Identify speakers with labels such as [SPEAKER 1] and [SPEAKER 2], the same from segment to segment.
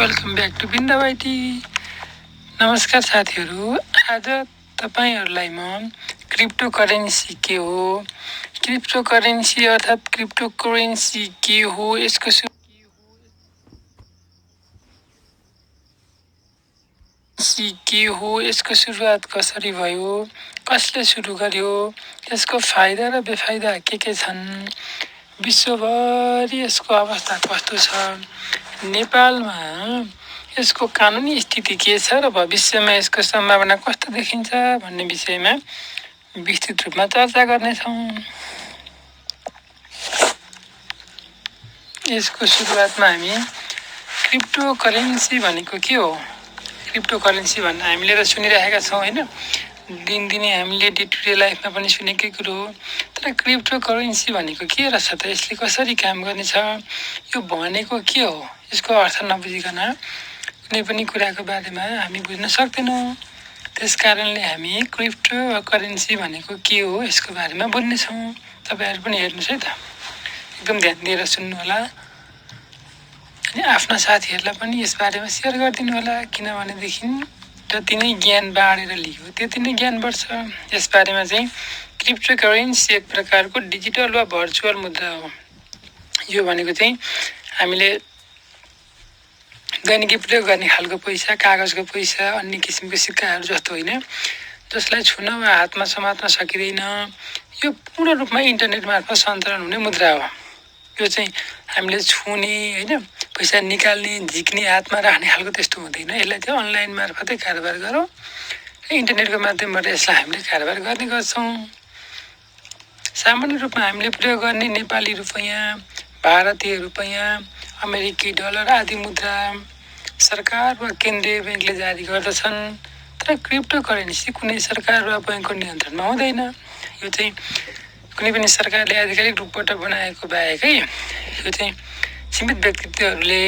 [SPEAKER 1] Welcome back to बिन्दाबाइटी। नमस्कार साथीहरू, आज तपाईहरुलाई म क्रिप्टो करेन्सी के हो, क्रिप्टो करेन्सी अर्थात् क्रिप्टो करेन्सी के हो, यसको सुरुवात कसरी भयो, कसले सुरु गर्यो, यसको फाइदा र बेफाइदा के छन्, विश्वभरि यसको अवस्था कस्तो छ, नेपालमा यसको कानुनी स्थिति के छ र भविष्यमा यसको सम्भावना कस्तो देखिन्छ भन्ने विषयमा विस्तृत रूपमा चर्चा गर्नेछौँ। यसको सुरुवातमा हामी क्रिप्टो करेन्सी भनेको के हो, क्रिप्टो करेन्सी भन्ने हामीले त सुनिरहेका छौँ होइन, दिनदिनै हामीले डे टु डे लाइफमा पनि सुनेकै कुरो हो। तर क्रिप्टो करेन्सी भनेको के रहेछ त, यसले कसरी काम गर्नेछ, यो भनेको के हो, यसको अर्थ नबुझिकन कुनै पनि कुराको बारेमा हामी बुझ्न सक्दैनौँ। त्यस कारणले हामी क्रिप्टो करेन्सी भनेको के हो यसको बारेमा बुझ्नेछौँ। तपाईँहरू पनि हेर्नुहोस् है त, एकदम ध्यान दिएर सुन्नु होला अनि आफ्ना साथीहरूलाई पनि यसबारेमा सेयर गरिदिनु होला, किनभनेदेखि जति नै ज्ञान बाँडेर लियो त्यति नै ज्ञान बढ्छ। यसबारेमा चाहिँ क्रिप्टो करेन्सी एक प्रकारको डिजिटल वा भर्चुअल मुद्रा हो। यो भनेको चाहिँ हामीले दैनिक प्रयोग गर्ने खालको पैसा, कागजको पैसा, अन्य किसिमको सिक्काहरू जस्तो होइन, जसलाई छुन वा हातमा समात्न सकिँदैन। यो पूर्ण रूपमा इन्टरनेट मार्फत सञ्चालन हुने मुद्रा हो। यो चाहिँ हामीले छुने होइन, पैसा निकाल्ने, झिक्ने, हातमा राख्ने खालको त्यस्तो हुँदैन। यसलाई चाहिँ अनलाइन मार्फतै कारोबार गरौँ, इन्टरनेटको माध्यमबाट यसलाई हामीले कारोबार गर्ने गर्छौँ। सामान्य रूपमा हामीले प्रयोग गर्ने नेपाली रुपैयाँ, भारतीय रुपैयाँ, अमेरिकी डलर आदि मुद्रा सरकार वा केन्द्रीय ब्याङ्कले जारी गर्दछन्। तर क्रिप्टो करेन्सी कुनै सरकार वा ब्याङ्कको नियन्त्रणमा हुँदैन। यो चाहिँ कुनै पनि सरकारले आधिकारिक रूपबाट बनाएको बाहेकै यो चाहिँ सीमित व्यक्तित्वहरूले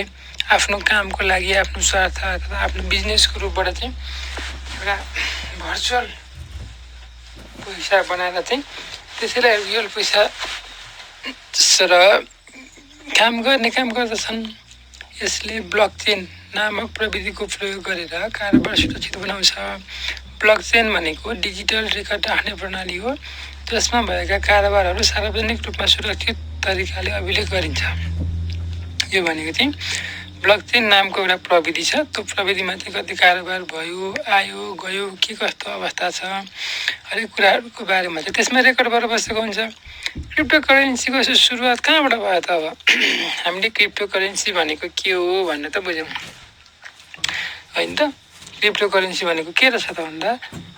[SPEAKER 1] आफ्नो कामको लागि, आफ्नो स्वार्थ अथवा आफ्नो बिजनेसको रूपबाट चाहिँ एउटा भर्चुअल पैसा बनाएर चाहिँ त्यसैलाई रियल पैसा र काम गर्दछन्। यसले ब्लकचेन नामक प्रविधिको प्रयोग गरेर कारोबार सुरक्षित बनाउँछ। ब्लकचेन भनेको डिजिटल रेकर्ड राख्ने प्रणाली हो, जसमा भएका कारोबारहरू सार्वजनिक रूपमा सुरक्षित तरिकाले अभिलेख गरिन्छ। यो भनेको चाहिँ ब्लकचेन नामको एउटा प्रविधि छ। त्यो प्रविधिमा चाहिँ कति कारोबार भयो, आयो, गयो, के कस्तो अवस्था छ, हरेक कुराहरूको बारेमा चाहिँ त्यसमा रेकर्ड भएर बसेको हुन्छ। क्रिप्टो करेन्सीको सुरुवात कहाँबाट भयो त? अब हामीले क्रिप्टो करेन्सी भनेको के हो भन्ने त बुझ्यौँ होइन त। क्रिप्टो करेन्सी भनेको के रहेछ त भन्दा,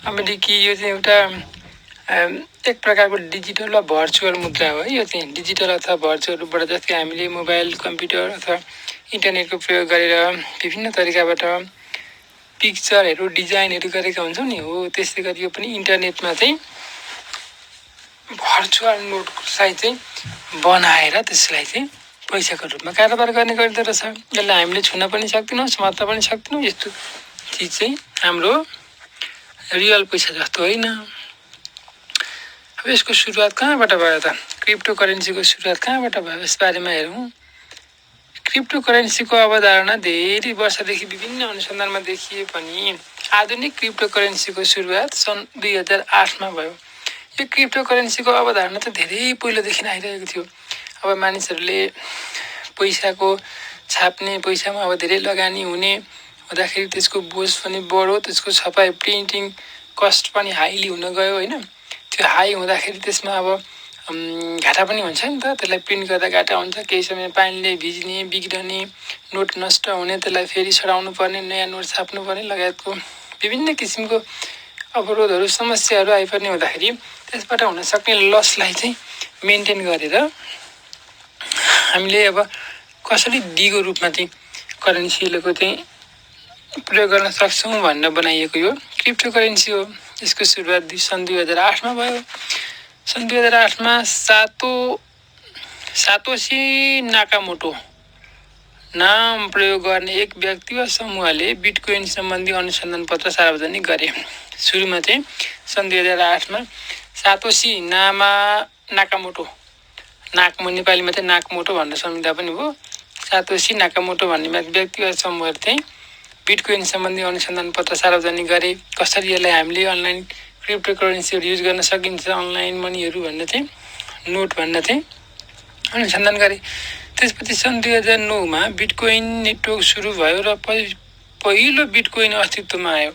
[SPEAKER 1] अमेरिकी यो चाहिँ एउटा एक प्रकारको डिजिटल वा भर्चुअल मुद्रा हो। यो चाहिँ डिजिटल अथवा भर्चुअल रूपबाट जस्तै हामीले मोबाइल, कम्प्युटर अथवा इन्टरनेटको प्रयोग गरेर विभिन्न तरिकाबाट पिक्चरहरू, डिजाइनहरू गरेका हुन्छौँ नि, हो त्यस्तै गरी यो पनि इन्टरनेटमा चाहिँ भर्चुअल नोटलाई चाहिँ बनाएर त्यसलाई चाहिँ पैसाको रूपमा कारोबार गर्ने गरिँदो रहेछ। यसलाई हामीले छुन पनि सक्दैनौँ, समात्न पनि सक्दैनौँ। यस्तो चिज चाहिँ हाम्रो रियल पैसा जस्तो होइन। अब यसको सुरुवात कहाँबाट भयो त, क्रिप्टो करेन्सीको सुरुवात कहाँबाट भयो यसबारेमा हेरौँ। क्रिप्टो करेन्सीको अवधारणा धेरै वर्षदेखि विभिन्न अनुसन्धानमा देखिए पनि आधुनिक क्रिप्टो करेन्सीको सुरुवात सन् 2008मा भयो। यो क्रिप्टो करेन्सीको अवधारणा त धेरै पहिलोदेखि आइरहेको थियो। अब मानिसहरूले पैसाको छाप्ने, पैसामा अब धेरै लगानी हुने हुँदाखेरि त्यसको बोझ पनि बढ्यो, त्यसको छपाई, प्रिन्टिङ कस्ट पनि हाइली हुन गयो होइन। त्यो हाई हुँदाखेरि त्यसमा अब घाटा पनि हुन्छ नि त, त्यसलाई प्रिन्ट गर्दा घाटा हुन्छ, केही समय पानीले भिज्ने, बिग्रने, नोट नष्ट हुने, त्यसलाई फेरि सराउनु पर्ने, नयाँ नोट छाप्नु पर्ने लगायतको विभिन्न किसिमको अवरोधहरू, समस्याहरू आइपर्ने हुँदाखेरि त्यसबाट हुन सक्ने लसलाई चाहिँ मेन्टेन गरेर हामीले अब कसरी दिगो रूपमा चाहिँ करेन्सीको चाहिँ प्रयोग गर्न सक्छौँ भनेर बनाइएको यो क्रिप्टो करेन्सी हो। यसको सुरुवात सन् 2008मा भयो। सन् 2008मा सातोसी नाकामोटो नाम प्रयोग गर्ने एक व्यक्ति वा समूहले बिटकोइन सम्बन्धी अनुसन्धान पत्र सार्वजनिक गरे। सुरुमा चाहिँ सन् 2008मा सातोसी नाकामोटो, नेपालीमा चाहिँ नाकमोटो भनेर सम्झिँदा पनि भयो, सातोसी नाकामोटो भन्ने व्यक्तिगत समूहले चाहिँ बिटकोइन सम्बन्धी अनुसन्धान पत्र सार्वजनिक गरे। कसरी यसलाई हामीले अनलाइन क्रिप्टो करेन्सीहरू युज गर्न सकिन्छ, अनलाइन मनीहरू भनेर चाहिँ नोट भनेर चाहिँ अनुसन्धान गरे। त्यसपछि सन् 2009मा बिटकोइन नेटवर्क सुरु भयो र पहिलो बिटकोइन अस्तित्वमा आयो।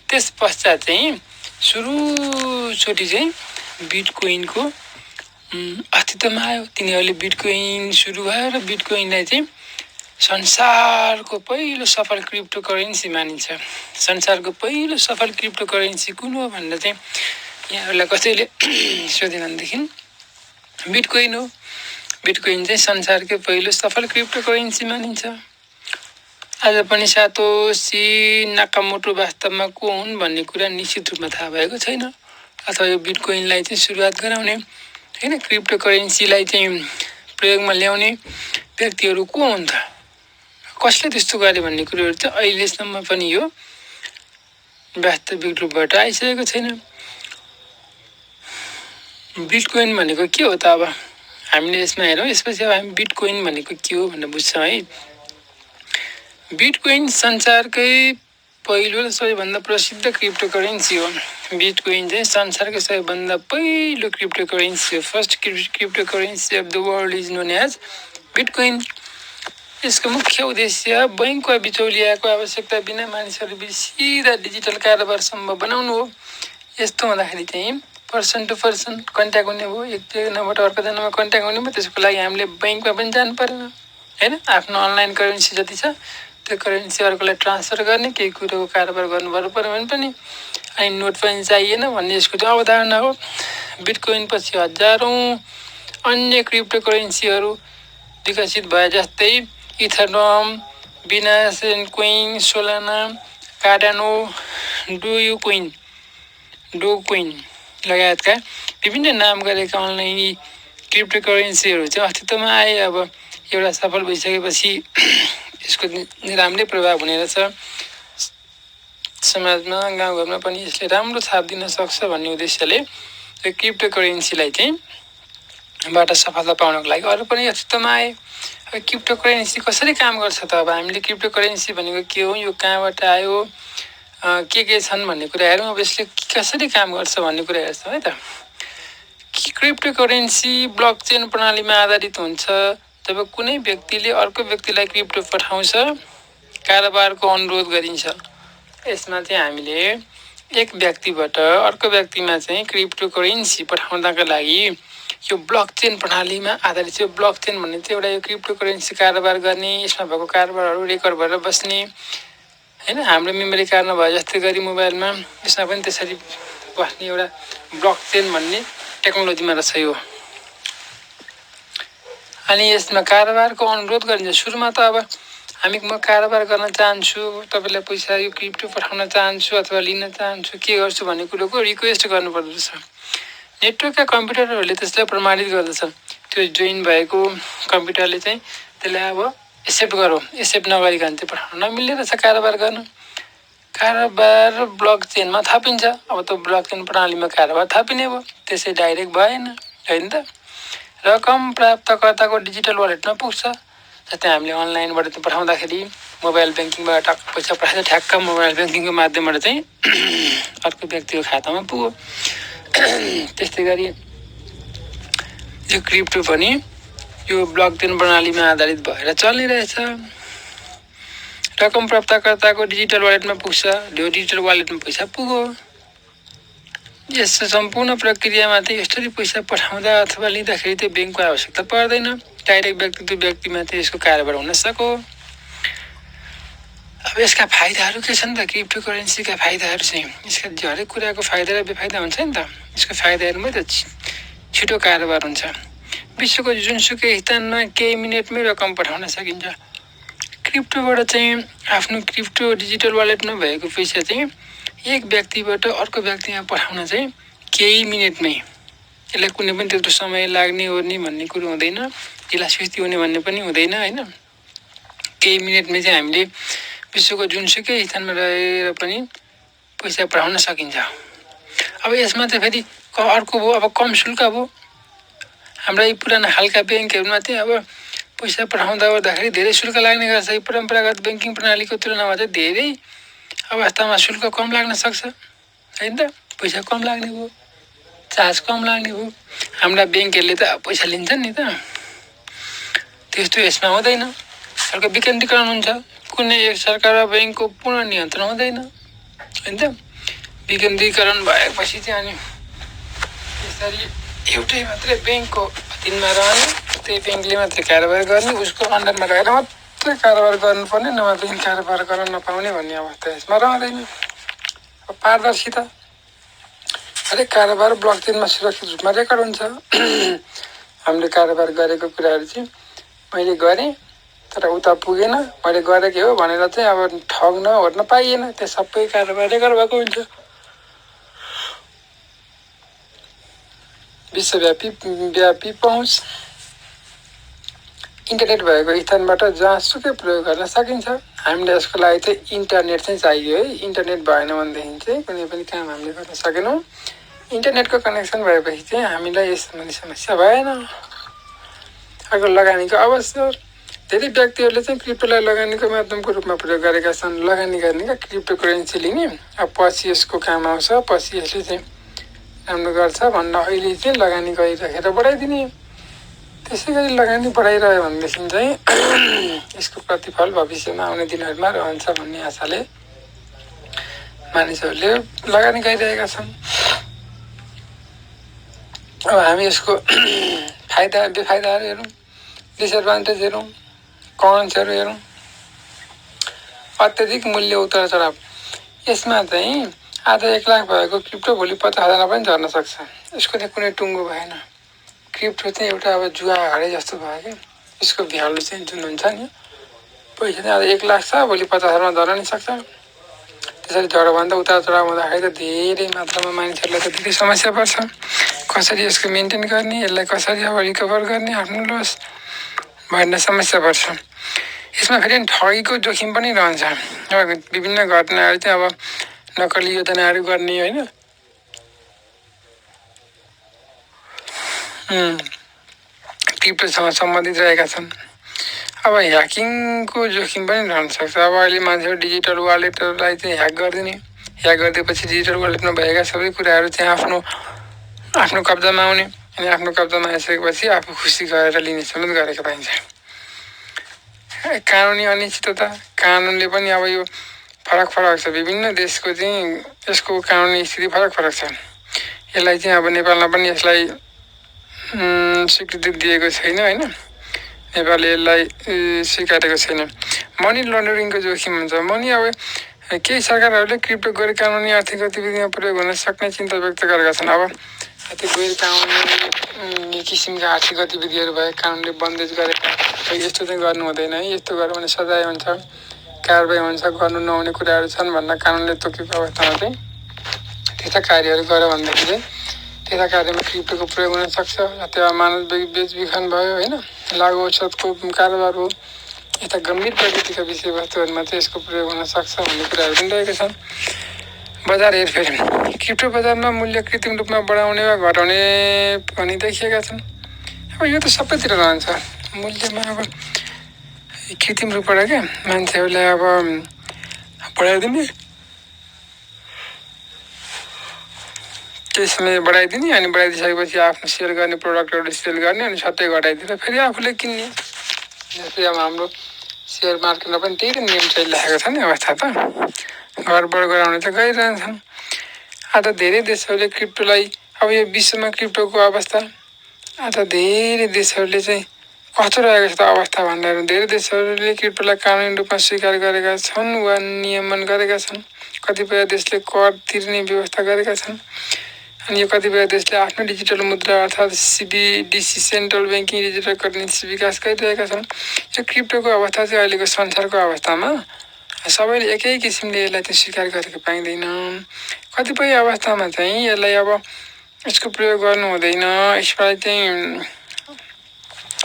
[SPEAKER 1] त्यस पश्चात चाहिँ सुरुचोटि चाहिँ बिटकोइनको अस्तित्वमा आयो। तिनीहरूले बिटकोइन सुरु भयो र बिटकोइनलाई चाहिँ संसारको पहिलो सफल क्रिप्टो करेन्सी मानिन्छ। संसारको पहिलो सफल क्रिप्टो करेन्सी कुन हो भनेर चाहिँ यहाँहरूलाई कसैले सोधे भनेदेखि बिटकोइन हो। बिटकोइन चाहिँ संसारकै पहिलो सफल क्रिप्टो करेन्सी मानिन्छ। आज पनि सातोसी नाकामोटो वास्तवमा को हुन् भन्ने कुरा निश्चित रूपमा थाहा भएको छैन। अथवा यो बिटकोइनलाई चाहिँ सुरुवात गराउने होइन, क्रिप्टो करेन्सीलाई चाहिँ प्रयोगमा ल्याउने व्यक्तिहरू को हुन् त, कसले त्यस्तो गरे भन्ने कुरोहरू चाहिँ अहिलेसम्म पनि यो वास्तविक रूपबाट आइसकेको छैन। बिटकोइन भनेको के हो त? अब हामीले यसमा हेरौँ, यसपछि अब हामी बिटकोइन भनेको के हो भनेर बुझ्छौँ है। बिटकोइन संसारकै पहिलो र सबैभन्दा प्रसिद्ध क्रिप्टो करेन्सी हो। बिटकोइन चाहिँ संसारकै सबैभन्दा पहिलो क्रिप्टो करेन्सी हो। First crypto currency of the world is known as Bitcoin. यसको मुख्य उद्देश्य बैंक वा बिचौलियाको आवश्यकता बिना मानिसहरू बिच सिधा डिजिटल कारोबार सम्भव बनाउनु हो। यस्तो हुँदाखेरि चाहिँ पर्सन टु पर्सन कन्ट्याक्ट हुने भयो, एक जनाबाट अर्को जनामा कन्ट्याक्ट हुने भयो। त्यसको लागि हामीले बैंकमा पनि जानु परेन होइन। आफ्नो अनलाइन करेन्सी जति छ त्यो करेन्सी अर्कोलाई ट्रान्सफर गर्ने, केही कुरोको कारोबार गर्नु पऱ्यो भने पनि, अनि नोट पनि चाहिएन भन्ने यसको चाहिँ अवधारणा हो। बिटकोइन पछि हजारौँ अन्य क्रिप्टो करेन्सीहरू विकसित भए, जस्तै इथरनम, बिनान्स कोइन, सोलाना, कार्डानो, डोकोइन लगायतका विभिन्न नाम गरेका अनलाइन क्रिप्टो करेन्सीहरू चाहिँ अस्तित्वमा आए। अब एउटा सफल भइसकेपछि यसको राम्रै प्रभाव हुने रहेछ समाजमा, गाउँघरमा पनि यसले राम्रो छाप दिन सक्छ भन्ने उद्देश्यले यो क्रिप्टो करेन्सीलाई चाहिँ बाट सफलता पाउनको लागि अरू पनि अस्तित्वमा आए। अब क्रिप्टो करेन्सी कसरी काम गर्छ त? अब हामीले क्रिप्टो करेन्सी भनेको के हो, यो कहाँबाट आयो, के छन् भन्ने कुरा हेरौँ। अब यसले कसरी काम गर्छ भन्ने कुरा हेर्छौँ है त। क्रिप्टो करेन्सी ब्लकचेन प्रणालीमा आधारित हुन्छ। जब कुनै व्यक्तिले अर्को व्यक्तिलाई क्रिप्टो पठाउँछ, कारोबारको अनुरोध गरिन्छ। यसमा चाहिँ हामीले एक व्यक्तिबाट अर्को व्यक्तिमा चाहिँ क्रिप्टो करेन्सी पठाउनका लागि यो ब्लकचेन प्रणालीमा आधारित छ। ब्लकचेन भन्ने चाहिँ एउटा यो क्रिप्टो करेन्सी कारोबार गर्ने, यसमा भएको कारोबारहरू रेकर्ड भएर बस्ने होइन। हाम्रो मेमोरी कार्ड नभए जस्तै गरी मोबाइलमा यसमा पनि त्यसरी बस्ने एउटा ब्लकचेन भन्ने टेक्नोलोजीमा रहेछ यो। अनि यसमा कारोबारको अनुरोध गरिन्छ। सुरुमा त अब म कारोबार गर्न चाहन्छु, तपाईँलाई पैसा यो क्रिप्टो पठाउन चाहन्छु अथवा लिन चाहन्छु, के गर्छु भन्ने कुरोको रिक्वेस्ट गर्नुपर्दो रहेछ। नेटवर्कका कम्प्युटरहरूले त्यसलाई प्रमाणित गर्दछ। त्यो जोइन भएको कम्प्युटरले चाहिँ त्यसलाई अब एक्सेप्ट गरौँ, एक्सेप्ट नगरिकन चाहिँ पठाउन नमिल्ने रहेछ कारोबार गर्न। कारोबार ब्लकचेनमा थपिन्छ। अब त्यो ब्लकचेन प्रणालीमा कारोबार थपिने भयो, त्यसै डाइरेक्ट भएन होइन त। रकम प्राप्तकर्ताको डिजिटल वालेटमा पुग्छ। जस्तै हामीले अनलाइनबाट पठाउँदाखेरि मोबाइल ब्याङ्किङबाट पैसा पठाएर ठ्याक्क मोबाइल ब्याङ्किङको माध्यमबाट चाहिँ अर्को व्यक्तिको खातामा पुग्यो। त्यस्तै गरी यो क्रिप्टो पनि यो ब्लकचेन प्रणालीमा आधारित भएर चल्ने रहेछ। रकम प्राप्तकर्ताको डिजिटल वालेटमा पुग्छ, त्यो डिजिटल वालेटमा पैसा पुग्यो। यस सम्पूर्ण प्रक्रियामा चाहिँ यसरी पैसा पठाउँदा अथवा लिँदाखेरि त्यो ब्याङ्कको आवश्यकता पर्दैन। डाइरेक्ट व्यक्ति टु व्यक्तिमा चाहिँ यसको कारोबार हुन सक्यो। अब यसका फाइदाहरू के छन् त? क्रिप्टो करेन्सीका फाइदाहरू चाहिँ यसका हरेक कुराको फाइदा र बेफाइदा हुन्छ नि त। यसको फाइदाहरूमै त छिटो कारोबार हुन्छ। विश्वको जुनसुकै स्थानमा केही मिनटमै रकम पठाउन सकिन्छ। क्रिप्टोबाट चाहिँ आफ्नो क्रिप्टो डिजिटल वालेटमा भएको पैसा चाहिँ एक व्यक्तिबाट अर्को व्यक्तिमा पठाउन चाहिँ केही मिनटमै, यसलाई कुनै पनि त्यत्रो समय लाग्ने ओर्ने भन्ने कुरो हुँदैन, ढिला सुस्ती हुने भन्ने पनि हुँदैन होइन। केही मिनटमै चाहिँ हामीले विश्वको जुनसुकै स्थानमा रहेर पनि पैसा पठाउन सकिन्छ। अब यसमा चाहिँ फेरि अर्को भयो, अब कम शुल्क भयो। हाम्रा यी पुराना खालका ब्याङ्कहरूमा चाहिँ अब पैसा पठाउँदा ओर्दाखेरि धेरै शुल्क लाग्ने गर्छ। परम्परागत ब्याङ्किङ प्रणालीको तुलनामा चाहिँ धेरै अवस्थामा शुल्क कम लाग्न सक्छ होइन त। पैसा कम लाग्ने भयो, चार्ज कम लाग्ने भयो। हाम्रा ब्याङ्कहरूले त पैसा लिन्छन् नि त, त्यस्तो यसमा हुँदैन। अर्को विकेन्द्रीकरण हुन्छ, कुनै एक सरकार वा ब्याङ्कको पूर्ण नियन्त्रण हुँदैन होइन त। विकेन्द्रीकरण भएपछि चाहिँ अनि यसरी एउटै मात्रै ब्याङ्कको अधीनमा रहने, त्यही ब्याङ्कले मात्रै कारोबार गर्ने, उसको अन्डरमा रहेर मात्रै कारोबार गर्नुपर्ने, नभएदेखि कारोबार गर्न नपाउने भन्ने अवस्था यसमा रहँदैन। पारदर्शिता, हरेक कारोबार ब्लक चेनमा सुरक्षित रूपमा रेकर्ड हुन्छ। हामीले कारोबार गरेको कुराहरू चाहिँ मैले गरेँ तर उता पुगेन, मैले गरेकै हो भनेर चाहिँ अब ठग्न ओर्न पाइएन, त्यो सबै कारोबार रेकर्ड भएको हुन्छ। विश्वव्यापी पहुँच, इन्टरनेट भएको स्थानबाट जहाँसुकै प्रयोग गर्न सकिन्छ। हामीले यसको लागि चाहिँ इन्टरनेट चाहिँ चाहियो है। इन्टरनेट भएन भनेदेखि चाहिँ कुनै पनि काम हामीले गर्न सकेनौँ। इन्टरनेटको कनेक्सन भएपछि चाहिँ हामीलाई यस सम्बन्धी समस्या भएन। अर्को लगानीको अवसर, धेरै व्यक्तिहरूले चाहिँ क्रिप्टोलाई लगानीको माध्यमको रूपमा प्रयोग गरेका छन्। लगानी गर्ने क्या, क्रिप्टो करेन्सी लिने, अब पछि यसको काम आउँछ, पछि यसले चाहिँ राम्रो गर्छ भन्न अहिले चाहिँ लगानी गरिराखेर बढाइदिने। त्यसै गरी लगानी बढाइरह्यो भनेदेखि चाहिँ यसको प्रतिफल भविष्यमा आउने दिनहरूमा रहन्छ भन्ने आशाले मानिसहरूले लगानी गरिरहेका छन्। अब हामी यसको फाइदा बेफाइदाहरू हेरौँ, डिसएडभान्टेज हेरौँ, कन्सहरू हेरौँ। अत्याधिक मूल्य उतार चढाव, यसमा चाहिँ आज 1 लाख भएको क्रिप्टो भोलि 50,000 पनि झर्न सक्छ। यसको चाहिँ कुनै टुङ्गो भएन। क्रिप्टो चाहिँ एउटा अब जुवा हाडे जस्तो भयो क्या। यसको भ्यालु चाहिँ जुन हुन्छ नि, पैसा चाहिँ आज 1 लाख छ, भोलि 50,000मा झर्न नि सक्छ। त्यसरी झडभन्दा उतार चढाव हुँदाखेरि त धेरै मात्रामा मानिसहरूलाई त धेरै समस्या पर्छ। कसरी यसको मेन्टेन गर्ने, यसलाई कसरी अब रिकभर गर्ने, आफ्नो लस भन्ने समस्या पर्छ। यसमा फेरि ठगीको जोखिम पनि रहन्छ। अब विभिन्न घटनाहरू चाहिँ अब नक्कली योजनाहरू गर्ने होइन, क्रिप्टोसँग सम्बन्धित रहेका छन्। अब ह्याकिङको जोखिम पनि रहन सक्छ। अब अहिले मान्छेहरू डिजिटल वालेटहरूलाई चाहिँ ह्याक गरिदिने, ह्याक गरिदिएपछि डिजिटल वालेटमा भएका सबै कुराहरू चाहिँ आफ्नो कब्जामा आउने, अनि आफ्नो कब्जामा आइसकेपछि आफू खुसी गरेर लिने समेत गरेको पाइन्छ। कानुनी अनिश्चितता, कानुनले पनि अब यो फरक छ। विभिन्न देशको चाहिँ यसको कानुनी स्थिति फरक छ। यसलाई चाहिँ अब नेपालमा पनि यसलाई स्वीकृति दिएको छैन होइन, नेपालले यसलाई स्वीकारेको छैन। मनी लन्डरिङको जोखिम हुन्छ। मनी अब केही सरकारहरूले क्रिप्टो गैर कानुनी आर्थिक गतिविधिमा प्रयोग हुन सक्ने चिन्ता व्यक्त गरेका छन्। अब त्यो गैर कानुनी किसिमका आर्थिक गतिविधिहरू भए कानुनले बन्देज गरेका, यस्तो चाहिँ गर्नु हुँदैन है, यस्तो गर्यो भने सजाय हुन्छ, कारबाही हुन्छ, गर्नु नहुने कुराहरू छन् भनेर कानुनले तोकेको अवस्थामा चाहिँ त्यस्ता कार्यहरू गर्यो भनेदेखि चाहिँ त्यस्ता कार्यमा क्रिप्टोको प्रयोग हुन सक्छ। त्यो मानव बेचबिखन भयो होइन, लागु औषधको कारोबार हो, यस्ता गम्भीर प्रकृतिका विषयवस्तुहरूमा चाहिँ यसको प्रयोग हुन सक्छ भन्ने कुराहरू पनि रहेका छन्। बजार हेरफेर, क्रिप्टो बजारमा मूल्य कृत्रिम रूपमा बढाउने वा घटाउने पनि देखिएका छन्। अब यो त सबैतिर रहन्छ मूल्यमा। अब कृत्रिम रूपबाट क्या मान्छेहरूलाई अब बढाइदिने, केही समय बढाइदिने, अनि बढाइदिइसकेपछि आफ्नो सेल गर्ने प्रडक्टहरू सेल गर्ने, अनि सट्टै घटाइदिएर फेरि आफूले किन्ने। जस्तै अब हाम्रो सेयर मार्केटमा पनि त्यही त नियम चलिरहेको छ नि अवस्था त। गडबड गराउने त गरिरहन्छन्। आज धेरै देशहरूले क्रिप्टोलाई, अब यो विश्वमा क्रिप्टोको अवस्था आज धेरै देशहरूले चाहिँ कस्तो रहेको छ त अवस्था भन्दा धेरै देशहरूले क्रिप्टोलाई कानुनी रूपमा स्वीकार गरेका छन् वा नियमन गरेका छन्। कतिपय देशले कर तिर्ने व्यवस्था गरेका छन्। अनि यो कतिपय देशले आफ्नो डिजिटल मुद्रा अर्थात् CBDC central banking digital currency विकास गरिरहेका छन्। यो क्रिप्टोको अवस्था चाहिँ अहिलेको संसारको अवस्थामा सबैले एकै किसिमले यसलाई चाहिँ स्वीकार गरेको पाइँदैन। कतिपय अवस्थामा चाहिँ यसलाई अब यसको प्रयोग गर्नु हुँदैन। यसबाट चाहिँ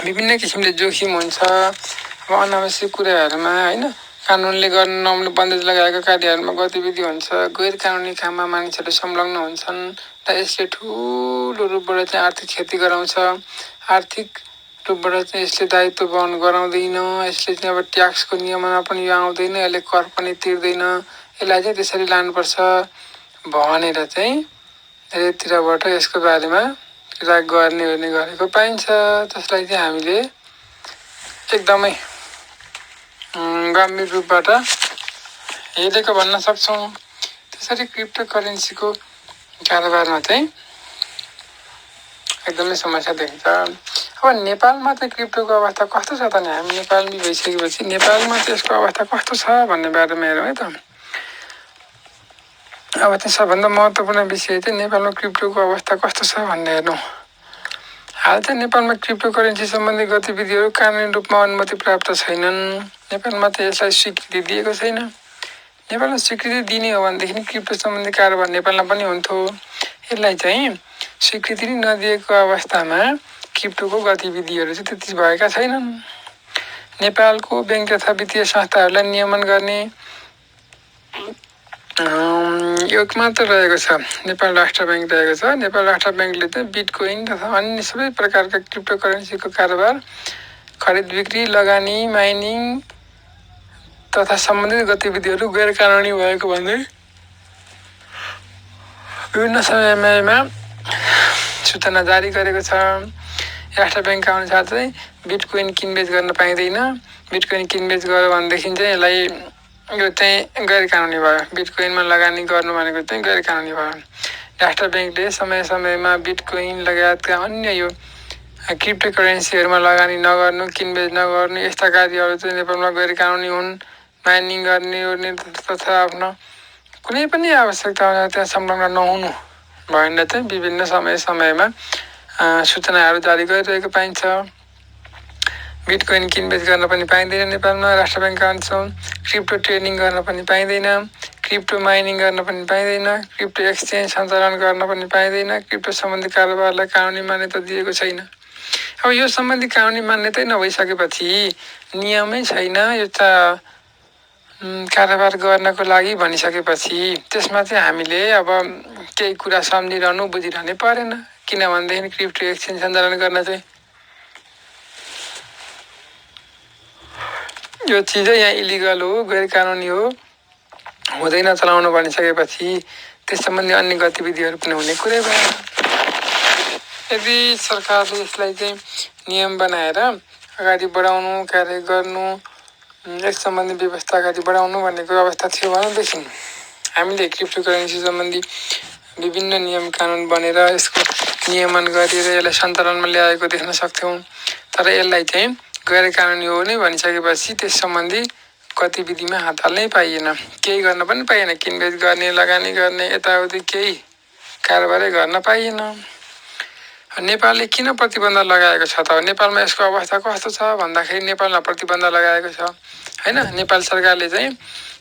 [SPEAKER 1] विभिन्न किसिमले जोखिम हुन्छ। अब अनावश्यक कुराहरूमा होइन, कानुनले गर्न नहुने बन्देज लगाएको कार्यहरूमा गतिविधि हुन्छ, गैर कानुनी काममा मानिसहरू संलग्न हुन्छन् र यसले ठुलो रूपबाट चाहिँ आर्थिक क्षति गराउँछ। आर्थिक रूपबाट चाहिँ यसले दायित्व वहन गराउँदैन, यसले चाहिँ अब ट्याक्सको नियमनमा पनि यो आउँदैन, यसले कर पनि तिर्दैन, यसलाई चाहिँ त्यसरी लानुपर्छ भनेर चाहिँ धेरैतिरबाट यसको बारेमा कुरा गर्ने गरेको पाइन्छ। त्यसलाई चाहिँ हामीले एकदमै गम्भीर रूपबाट हेरेको भन्न सक्छौँ। त्यसरी क्रिप्टो करेन्सीको कारोबारमा चाहिँ एकदमै समस्या देखिन्छ। अब नेपालमा चाहिँ क्रिप्टोको अवस्था कस्तो छ त नि, हामी नेपाली भइसकेपछि नेपालमा चाहिँ यसको अवस्था कस्तो छ भन्ने बारेमा हेरौँ है त। अब चाहिँ सबभन्दा महत्त्वपूर्ण विषय चाहिँ नेपालमा क्रिप्टोको अवस्था कस्तो छ भन्ने हेर्नु। हाल चाहिँ नेपालमा क्रिप्टो करेन्सी सम्बन्धी गतिविधिहरू कानुनी रूपमा अनुमति प्राप्त छैनन्। नेपालमा चाहिँ यसलाई स्वीकृति दिएको छैन। नेपालमा स्वीकृति दिने हो भनेदेखि क्रिप्टो सम्बन्धी कारोबार नेपालमा पनि हुन्थ्यो। यसलाई चाहिँ स्वीकृति नदिएको अवस्थामा क्रिप्टोको गतिविधिहरू चाहिँ त्यति भएका छैनन्। नेपालको ब्याङ्क तथा वित्तीय संस्थाहरूलाई नियमन गर्ने एक मात्र रहेको छ, नेपाल राष्ट्र ब्याङ्क रहेको छ। नेपाल राष्ट्र ब्याङ्कले चाहिँ बिटकोइन तथा अन्य सबै प्रकारका क्रिप्टो करेन्सीको कारोबार, खरिद बिक्री, लगानी, माइनिङ तथा सम्बन्धित गतिविधिहरू गैर कानुनी भएको भन्दै विभिन्न समयमा सूचना जारी गरेको छ। राष्ट्र ब्याङ्कका अनुसार चाहिँ बिटकोइन किनबेच गर्न पाइँदैन। बिटकोइन किनबेच गर्यो भनेदेखि चाहिँ यसलाई यो चाहिँ गैर कानुनी भयो। बिटकोइनमा लगानी गर्नु भनेको चाहिँ गैर कानुनी भयो। राष्ट्र ब्याङ्कले समय समयमा बिटकोइन लगायतका अन्य यो क्रिप्टो करेन्सीहरूमा लगानी नगर्नु, किनबेच नगर्नु यस्ता कार्यहरू चाहिँ नेपालमा गैर कानुनी हुन्। माइनिङ गर्ने तथा आफ्नो कुनै पनि आवश्यकता त्यहाँ संलग्न नहुनु भनेर चाहिँ विभिन्न समयमा सूचनाहरू जारी गरिरहेको पाइन्छ। बिटकोइन किनबेच गर्न पनि पाइँदैन नेपालमा राष्ट्र ब्याङ्कका अनुसार। क्रिप्टो ट्रेडिङ गर्न पनि पाइँदैन, क्रिप्टो माइनिङ गर्न पनि पाइँदैन, क्रिप्टो एक्सचेन्ज सञ्चालन गर्न पनि पाइँदैन। क्रिप्टो सम्बन्धी कारोबारलाई कानुनी मान्यता दिएको छैन। अब यो सम्बन्धी कानुनी मान्यतै नभइसकेपछि, नियमै छैन यो त कारोबार गर्नको लागि भनिसकेपछि त्यसमा चाहिँ हामीले अब केही कुरा सम्झिरहनु बुझिरहनै परेन। किनभनेदेखि क्रिप्टो एक्सचेन्ज सञ्चालन गर्न चाहिँ यो चिजै यहाँ इलिगल हो, गैर कानुनी हो, हुँदैन चलाउनु भनिसकेपछि त्यस सम्बन्धी अन्य गतिविधिहरू पनि हुने कुरै भएन। यदि सरकारले यसलाई चाहिँ नियम बनाएर अगाडि बढाउनु, कार्य गर्नु, यस सम्बन्धी व्यवस्था अगाडि बढाउनु भनेको अवस्था थियो भनेदेखि हामीले क्रिप्टो करेन्सी सम्बन्धी विभिन्न नियम कानुन बनेर यसको नियमन गरेर यसलाई सञ्चालनमा ल्याएको देख्न सक्थ्यौँ। तर यसलाई चाहिँ गैर कानुनी हो नै भनिसकेपछि त्यस सम्बन्धी गतिविधिमा हात हाल्नै पाइएन, केही गर्न पनि पाइएन। किनबेच गर्ने, लगानी गर्ने, यताउति केही कारोबारै गर्न पाइएन। नेपालले किन प्रतिबन्ध लगाएको छ त? नेपालमा यसको अवस्था कस्तो छ भन्दाखेरि नेपालमा प्रतिबन्ध लगाएको छ होइन। नेपाल सरकारले चाहिँ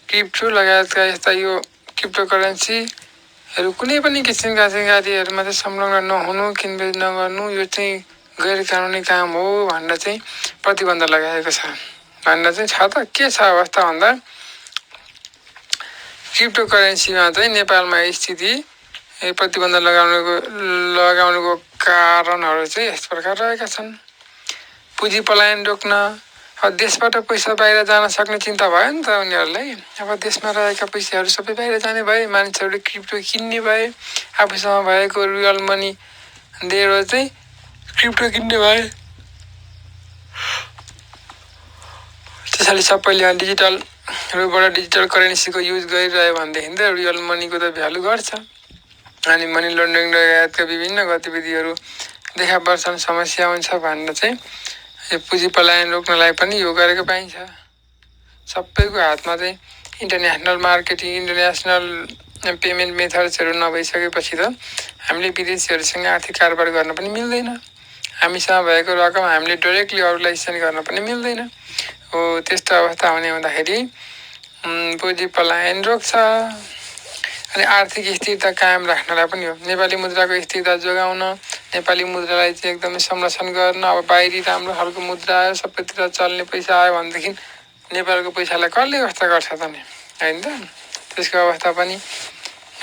[SPEAKER 1] क्रिप्टो लगायतका यस्ता यो क्रिप्टो करेन्सीहरू कुनै पनि किसिमका चाहिँ कार्यहरूमा चाहिँ संलग्न नहुनु, किनबेच नगर्नु यो चाहिँ गैर कानुनी काम हो भनेर चाहिँ प्रतिबन्ध लगाएको छ। भनेर चाहिँ छ त के छ अवस्था भन्दा क्रिप्टो करेन्सीमा चाहिँ नेपालमा स्थिति प्रतिबन्ध लगाउनुको कारणहरू चाहिँ यस प्रकार रहेका छन्। पुँजी पलायन रोक्न, अब देशबाट पैसा बाहिर जान सक्ने चिन्ता भयो नि त उनीहरूलाई। अब देशमा रहेका पैसाहरू सबै बाहिर जाने भए, मानिसहरूले क्रिप्टो किन्ने भए, आफूसँग भएको रियल मनी दिएर चाहिँ क्रिप्टो किन्ने भए। त्यसैले सबैले डिजिटल करेन्सीको युज गरिरह्यो भनेदेखि त रियल मनीको त भ्यालु घट्छ अनि मनी लन्ड्रिङ लगायतका विभिन्न गतिविधिहरू देखा पर्छन्, समस्या हुन्छ भनेर चाहिँ यो पुँजी पलायन रोक्नलाई पनि यो गरेको पाइन्छ। सबैको हातमा चाहिँ इन्टरनेसनल मार्केटिङ, इन्टरनेसनल पेमेन्ट मेथड्सहरू नभइसकेपछि त हामीले विदेशीहरूसँग आर्थिक कारोबार गर्न पनि मिल्दैन। हामीसँग भएको रकम हामीले डाइरेक्टली अरूलाई सेन्ड गर्न पनि मिल्दैन। हो त्यस्तो अवस्था हुने हुँदाखेरि पुँजी पलायन रोक्छ अनि आर्थिक स्थिरता कायम राख्नलाई पनि हो। नेपाली मुद्राको स्थिरता जोगाउन, नेपाली मुद्रालाई चाहिँ एकदमै संरक्षण गर्न। अब बाहिरी राम्रो खालको मुद्रा आयो, सबैतिर चल्ने पैसा आयो भनेदेखि नेपालको पैसालाई कसले अवस्था गर्छ त नि होइन त। त्यसको अवस्था पनि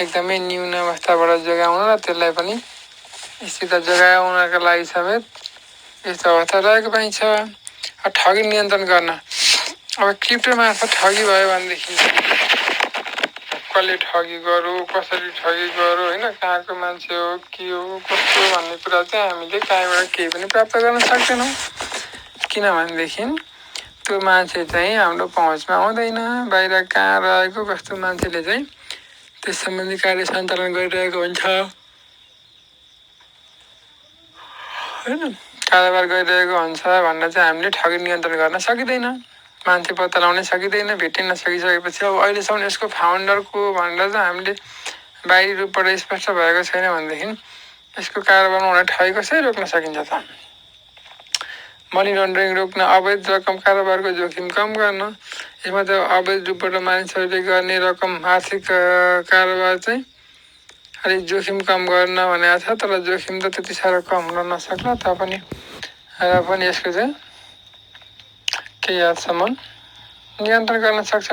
[SPEAKER 1] एकदमै न्यून अवस्थाबाट जोगाउन र त्यसलाई पनि स्थिरता जोगाउनका लागि समेत यस्तो अवस्था रहेको पाइन्छ। ठगी नियन्त्रण गर्न अब क्रिप्टो मार्फत ठगी भयो भनेदेखि कसले ठगी गर्यो, कसरी ठगी गर्यो होइन, कहाँको मान्छे हो, के हो, कस्तो भन्ने कुरा चाहिँ हामीले कहीँबाट केही पनि प्राप्त गर्न सक्दैनौँ। किनभनेदेखि त्यो मान्छे चाहिँ हाम्रो पहुँचमा आउँदैन। बाहिर कहाँ रहेको कस्तो मान्छेले चाहिँ त्यस सम्बन्धी कार्य सञ्चालन गरिरहेको हुन्छ होइन, कारोबार गरिरहेको हुन्छ भनेर चाहिँ हामीले ठगी नियन्त्रण गर्न सकिँदैन। मान्छे पत्ता लगाउनै सकिँदैन। भेटिन सकिसकेपछि अब अहिलेसम्म यसको फाउन्डरको भनेर चाहिँ हामीले बाहिरी रूपबाट स्पष्ट भएको छैन भनेदेखि यसको कारोबारमा हुने ठगी कसरी रोक्न सकिन्छ त? मनी लन्ड्रिङ रोक्न, अवैध रकम कारोबारको जोखिम कम गर्न, यसमा त अवैध रूपबाट मानिसहरूले गर्ने रकम आर्थिक कारोबार चाहिँ अलिक जोखिम कम गर्न भनेको छ। तर जोखिम त त्यति साह्रो कम हुन नसक्ला तापनि र पनि यसको चाहिँ केही हदसम्म नियन्त्रण गर्न सक्छ।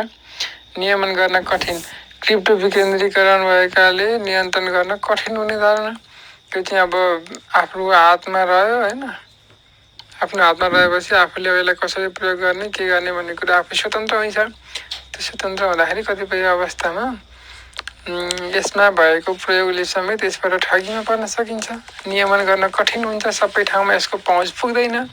[SPEAKER 1] नियमन गर्न कठिन, क्रिप्टो विकेन्द्रीकरण भएकाले नियन्त्रण गर्न कठिन हुने धारणा। त्यो चाहिँ अब आफ्नो हातमा रह्यो होइन। आफ्नो हातमा रहेपछि आफूले यसलाई कसरी प्रयोग गर्ने, के गर्ने भन्ने कुरा आफै स्वतन्त्र हुन्छ। त्यो स्वतन्त्र हुँदाखेरि कतिपय अवस्थामा यसमा भएको प्रयोगले समेत यसबाट ठगीमा पर्न सकिन्छ। नियमन गर्न कठिन हुन्छ, सबै ठाउँमा यसको पहुँच पुग्दैन।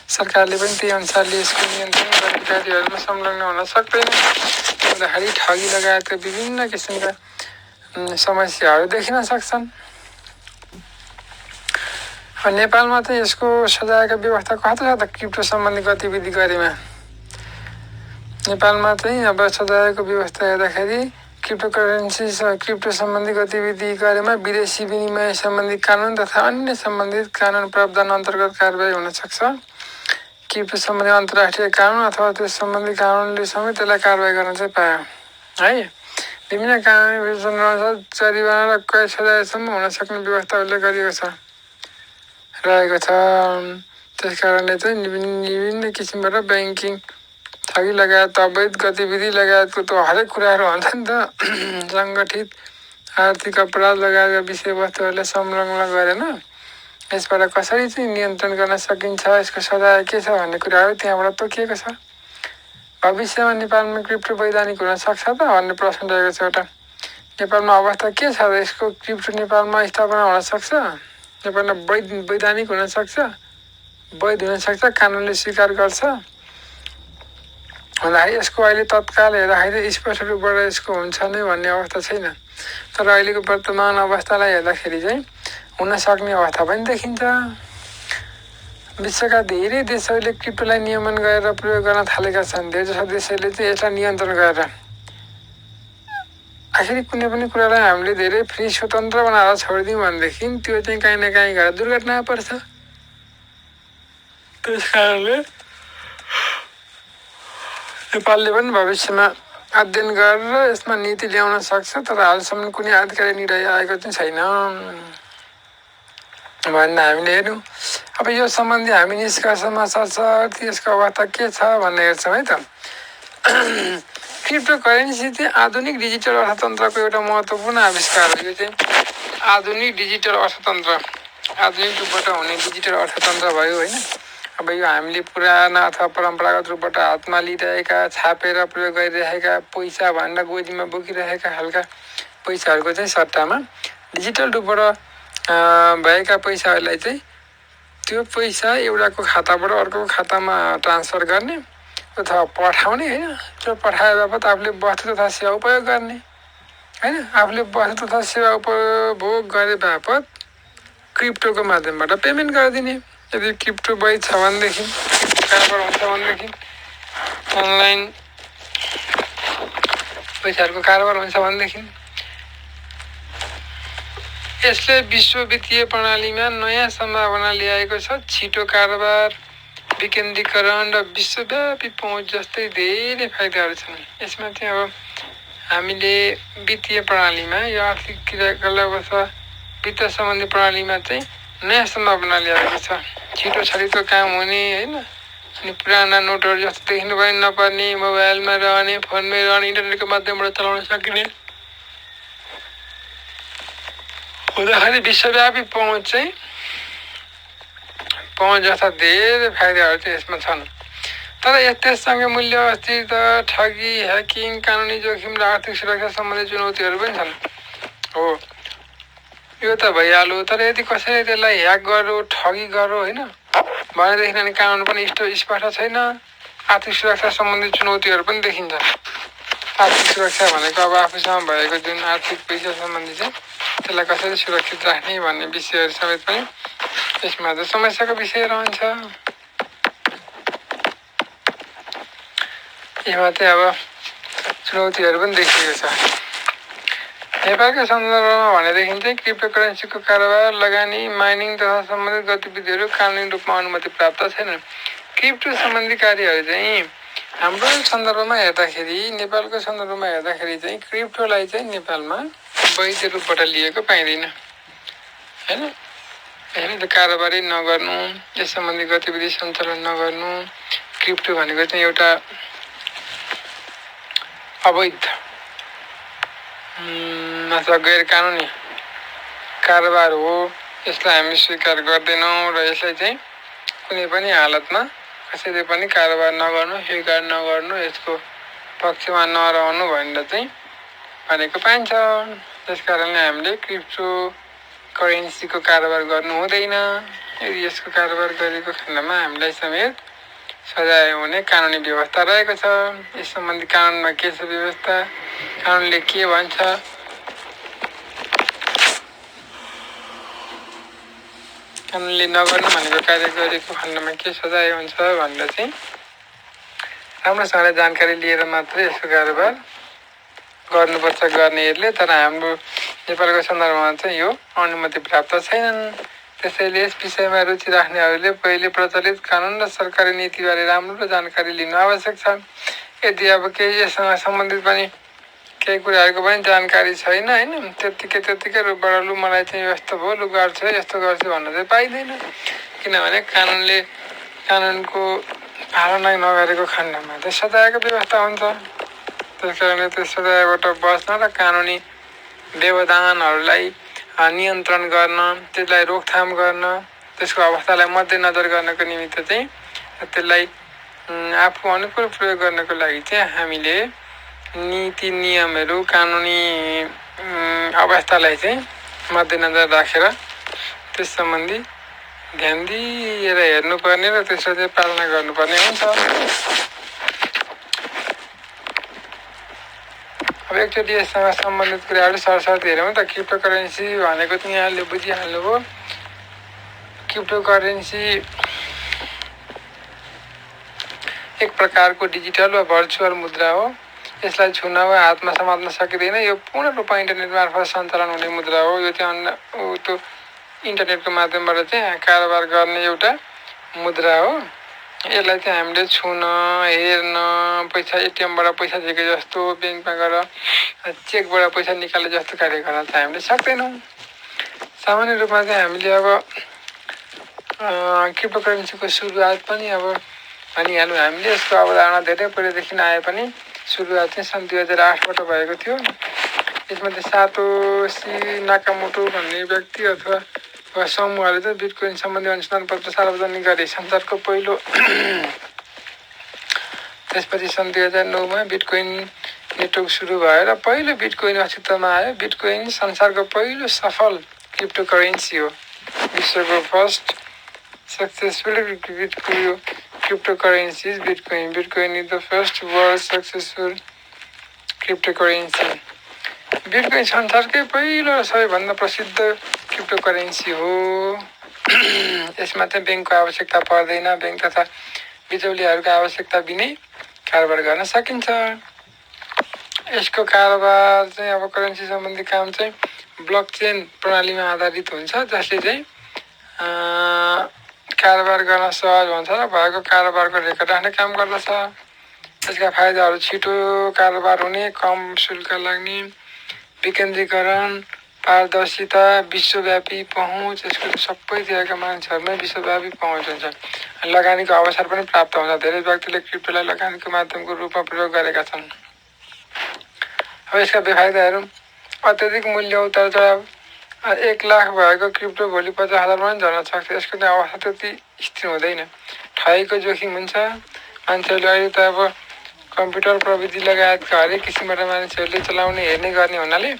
[SPEAKER 1] सरकारले पनि त्यही अनुसारले यसको नियन्त्रण गर्ने कार्यहरूमा संलग्न हुन सक्दैन। हुँदाखेरि ठगी लगायतका विभिन्न किसिमका समस्याहरू देखिन सक्छन्। नेपालमा चाहिँ यसको सजायको व्यवस्था कस्तो छ त क्रिप्टो सम्बन्धी गतिविधि गरेमा? नेपालमा चाहिँ अब सजायको व्यवस्था हेर्दाखेरि क्रिप्टो सम्बन्धी गतिविधि गरेमा विदेशी विनिमय सम्बन्धी कानुन तथा अन्य सम्बन्धित कानुन प्रावधान अन्तर्गत कारबाही हुन सक्छ। क्रिप्टो सम्बन्धी अन्तर्राष्ट्रिय कानुन अथवा त्यस सम्बन्धी कानुनले समेत त्यसलाई कारबाही गर्न चाहिँ पायो है। विभिन्न कानुन जरिवाना र कैद सजायसम्म हुन सक्ने व्यवस्था उल्लेख गरिएको छ रहेको छ। त्यस कारणले चाहिँ विभिन्न किसिमबाट ब्याङ्किङ ठगी लगायत अवैध गतिविधि लगायतको त हरेक कुराहरू हुन्छ नि त। सङ्गठित आर्थिक अपराध लगायतका विषयवस्तुहरूलाई संलग्न गरेन यसबाट कसरी चाहिँ नियन्त्रण गर्न सकिन्छ, यसको सजाय के छ भन्ने कुराहरू त्यहाँबाट तोकिएको छ। भविष्यमा नेपालमा क्रिप्टो वैधानिक हुन सक्छ त भन्ने प्रश्न रहेको छ एउटा। नेपालमा अवस्था के छ र यसको क्रिप्टो नेपालमा स्थापना हुन सक्छ? नेपालमा वैधानिक हुन सक्छ, वैध हुन सक्छ, कानुनले स्वीकार गर्छ भन्दाखेरि यसको अहिले तत्काल हेर्दाखेरि स्पष्ट रूपबाट यसको हुन्छ नै भन्ने अवस्था छैन। तर अहिलेको वर्तमान अवस्थालाई हेर्दाखेरि चाहिँ हुन सक्ने अवस्था पनि देखिन्छ। विश्वका धेरै देशहरूले क्रिप्टोलाई नियमन गरेर प्रयोग गर्न थालेका छन्। धेरैजसो देशहरूले चाहिँ यसलाई नियन्त्रण गरेर आखिर कुनै पनि कुरालाई हामीले धेरै फ्री स्वतन्त्र बनाएर छोडिदिउँ भनेदेखि त्यो चाहिँ काहीँ न काहीँ गएर दुर्घटना पर्छ। त्यस कारणले नेपालले पनि भविष्यमा अध्ययन गरेर यसमा नीति ल्याउन सक्छ। तर हालसम्म कुनै आधिकारिक निर्णय आएको चाहिँ छैन भनेर हामीले हेऱ्यौँ। अब यो सम्बन्धी हामी निष्कर्षमा सर्छ यसको अवस्था के छ भन्ने हेर्छौँ है त। क्रिप्टो करेन्सी चाहिँ आधुनिक डिजिटल अर्थतन्त्रको एउटा महत्त्वपूर्ण आविष्कार हो। यो चाहिँ आधुनिक डिजिटल अर्थतन्त्र, आधुनिक रूपबाट हुने डिजिटल अर्थतन्त्र भयो होइन। अब यो हामीले पुराना अथवा परम्परागत रूपबाट हातमा लिइरहेका, छापेर प्रयोग गरिरहेका पैसा भनेर गोजीमा बोकिरहेका खालका पैसाहरूको चाहिँ सट्टामा डिजिटल रूपबाट भएका पैसाहरूलाई चाहिँ त्यो पैसा एउटाको खाताबाट अर्को खातामा ट्रान्सफर गर्ने अथवा पठाउने होइन। त्यो पठाए बापत आफूले वस्तु तथा सेवा उपयोग गर्ने होइन। आफूले वस्तु तथा सेवा उपभोग गरे बापत क्रिप्टोको माध्यमबाट पेमेन्ट गरिदिने। यदि क्रिप्टो वैध छ भनेदेखि, कारोबार हुन्छ भनेदेखि, अनलाइन पैसाहरूको कारोबार हुन्छ भनेदेखि यसले विश्व वित्तीय प्रणालीमा नयाँ सम्भावना ल्याएको छ। छिटो कारोबार, विकेन्द्रीकरण र विश्वव्यापी पहुँच जस्तै धेरै फाइदाहरू छन्। यसमा चाहिँ अब हामीले वित्तीय प्रणालीमा यो आर्थिक क्रियाकलाप अथवा वित्त सम्बन्धी प्रणालीमा चाहिँ नयाँ सम्भावना ल्याएको छ। छिटो छरितो काम हुने होइन। अनि पुराना नोटहरू जस्तो देखिनु पनि नपर्ने, मोबाइलमा रहने, फोनमै रहने, इन्टरनेटको माध्यमबाट चलाउन सकिने हुँदाखेरि विश्वव्यापी पहुँच चाहिँ पहुँच जस्ता धेरै फाइदाहरू चाहिँ यसमा छन्। तर त्यससँगै मूल्य अस्थिरता, ठगी, ह्याकिङ, कानुनी जोखिम र आर्थिक सुरक्षा सम्बन्धी चुनौतीहरू पनि छन्। हो, यो त भइहाल्यो, तर यदि कसैले त्यसलाई ह्याक गर्यो, ठगी गर्यो होइन भनेदेखि अनि कानुन पनि स्पष्ट छैन। आर्थिक सुरक्षा सम्बन्धी चुनौतीहरू पनि देखिन्छ। आर्थिक सुरक्षा भनेको अब आफूसँग भएको जुन आर्थिक पैसा सम्बन्धी चाहिँ त्यसलाई कसरी सुरक्षित राख्ने भन्ने विषयहरू समेत पनि यसमा चाहिँ समस्याको विषय रहन्छ। यसमा चाहिँ अब चुनौतीहरू पनि देखिएको छ। नेपालको सन्दर्भमा भनेदेखि चाहिँ क्रिप्टोकरेन्सीको कारोबार, लगानी, माइनिङ तथा सम्बन्धित गतिविधिहरू कानुनी रूपमा अनुमति प्राप्त छैनन्। क्रिप्टो सम्बन्धी कार्यहरू चाहिँ हाम्रो सन्दर्भमा हेर्दाखेरि, नेपालको सन्दर्भमा हेर्दाखेरि चाहिँ क्रिप्टोलाई चाहिँ नेपालमा वैध रूपबाट लिएको पाइँदैन होइन। यसले कारोबारै नगर्नु, यस सम्बन्धी गतिविधि सञ्चालन नगर्नु, क्रिप्टो भनेको चाहिँ एउटा अवैध अथवा गैर कानुनी कारोबार हो। यसलाई हामी स्वीकार गर्दैनौँ र यसलाई चाहिँ कुनै पनि हालतमा कसैले पनि कारोबार नगर्नु, स्वीकार नगर्नु, यसको पक्षमा नरहनु भनेर चाहिँ भनेको पाइन्छ। त्यस कारणले हामीले क्रिप्टो करेन्सीको कारोबार गर्नु हुँदैन। यदि यसको कारोबार गरेको खण्डमा हामीलाई समेत सजाय हुने कानुनी व्यवस्था रहेको छ। यस सम्बन्धी कानुनमा के छ व्यवस्था, कानुनले के भन्छ, कानुनले नगर्नु भनेको कार्य गरेको खण्डमा के सजाय हुन्छ भनेर चाहिँ राम्रोसँगले जानकारी लिएर मात्रै यसको कारोबार गर्नुपर्छ गर्नेहरूले। तर हाम्रो नेपालको सन्दर्भमा चाहिँ यो अनुमति प्राप्त छैनन्। त्यसैले यस विषयमा रुचि राख्नेहरूले पहिले प्रचलित कानुन र सरकारी नीतिबारे राम्रो जानकारी लिनु आवश्यक छ। यदि अब केही यससँग सम्बन्धित पनि केही कुराहरूको पनि जानकारी छैन होइन, त्यत्तिकै रूपबाट लु मलाई चाहिँ यस्तो भयो, लु गर्छु यस्तो गर्छु भन्न चाहिँ पाइँदैन। किनभने कानुनको पालना नगरेको खण्डमा चाहिँ सजायको व्यवस्था हुन्छ। त्यस कारणले त्यो सजायबाट बच्न र कानुनी व्यवधानहरूलाई नियन्त्रण गर्न, त्यसलाई रोकथाम गर्न, त्यसको अवस्थालाई मध्यनजर गर्नको निमित्त चाहिँ त्यसलाई आफू अनुकूल प्रयोग गर्नको लागि चाहिँ हामीले नीति नियमहरू, कानुनी अवस्थालाई चाहिँ मध्यनजर राखेर त्यस सम्बन्धी ध्यान दिएर हेर्नुपर्ने र त्यसलाई चाहिँ पालना गर्नुपर्ने हुन्छ। अब एकचोटि यससँग सम्बन्धित कुराहरू सरसर्ती हेरौँ त। क्रिप्टो करेन्सी भनेको त यहाँले बुझिहाल्नुभयो। क्रिप्टो करेन्सी एक प्रकारको डिजिटल वा भर्चुअल मुद्रा हो। यसलाई छुन वा हातमा समात्न सकिँदैन। यो पूर्ण रूपमा इन्टरनेट मार्फत सञ्चालन हुने मुद्रा हो। यो चाहिँ त्यो इन्टरनेटको माध्यमबाट चाहिँ कारोबार गर्ने एउटा मुद्रा हो। यसलाई चाहिँ हामीले छुन, हेर्न, पैसा एटिएमबाट पैसा झिके जस्तो, ब्याङ्कमा गएर चेकबाट पैसा निकाले जस्तो कार्य गर्न चाहिँ हामीले सक्दैनौँ। सामान्य रूपमा चाहिँ हामीले अब क्रिप्टो करेन्सीको सुरुवात पनि अब भनिहाल्यौँ हामीले। यसको अवधारणा धेरै पहिलेदेखि आए पनि सुरुवात चाहिँ सन् 2008बाट भएको थियो। यसमा चाहिँ सातोसी नाकामोटो भन्ने व्यक्ति अथवा समूहले चाहिँ बिटकोइन सम्बन्धी अनुसन्धान पत्र सार्वजनिक गरे संसारको पहिलो। त्यसपछि सन् 2009मा बिटकोइन नेटवर्क सुरु भएर पहिलो बिटकोइन अस्तित्वमा आयो। बिटकोइन संसारको पहिलो सफल क्रिप्टो करेन्सी हो। विश्वको first successful cryptocurrency is Bitcoin. Bitcoin is the first world successful cryptocurrency. Bitcoin संसारकै पहिलो र सबैभन्दा प्रसिद्ध क्रिप्टो करेन्सी हो। यसमा चाहिँ ब्याङ्कको आवश्यकता पर्दैन। ब्याङ्क तथा बिचौलियाहरूको आवश्यकता बिनै कारोबार गर्न सकिन्छ। यसको कारोबार चाहिँ अब करेन्सी सम्बन्धी काम चाहिँ ब्लकचेन प्रणालीमा आधारित हुन्छ, जसले चाहिँ कारोबार गर्न सहज हुन्छ र भएको कारोबारको रेकर्ड राख्ने काम गर्दछ। यसका फाइदाहरू छिटो कारोबार हुने, कम शुल्क लाग्ने, विकेन्द्रीकरण, पारदर्शिता, विश्वव्यापी पहुँच। यसको सबैतिरका मान्छेहरूमै विश्वव्यापी पहुँच हुन्छ। लगानीको अवसर पनि प्राप्त हुन्छ। धेरै व्यक्तिले क्रिप्टोलाई लगानीको माध्यमको रूपमा प्रयोग गरेका छन्। अब यसका बेफाइदाहरू अत्यधिक मूल्य उतार चढाव। 1 लाख भएको क्रिप्टो भोलि 50,000 पनि झर्न सक्छ। यसको चाहिँ अवस्था त्यति
[SPEAKER 2] स्थिर हुँदैन। ठगीको जोखिम हुन्छ। मान्छेहरूले अहिले त अब कम्प्युटर प्रविधि लगायतका हरेक किसिमबाट मानिसहरूले चलाउने हेर्ने गर्ने हुनाले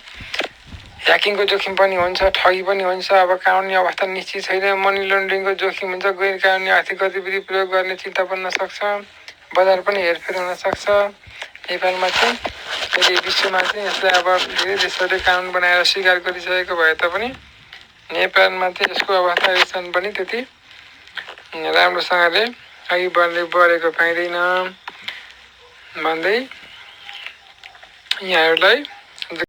[SPEAKER 2] ह्याकिङको जोखिम पनि हुन्छ, ठगी पनि हुन्छ। अब कानुनी अवस्था निश्चित छैन। मनी लन्ड्रिङको जोखिम हुन्छ। गैर कानुनी आर्थिक गतिविधि प्रयोग गर्ने चिन्ता बन्न सक्छ। बजार पनि हेरफेर हुन सक्छ। नेपालमा चाहिँ अहिले विश्वमा चाहिँ यसलाई अब धेरै देशहरूले कानुन बनाएर स्वीकार गरिसकेको भए तापनि नेपालमा चाहिँ यसको अवस्था अहिलेसम्म पनि त्यति राम्रोसँगले अघि बढेको पाइँदैन भन्दै यहाँहरूलाई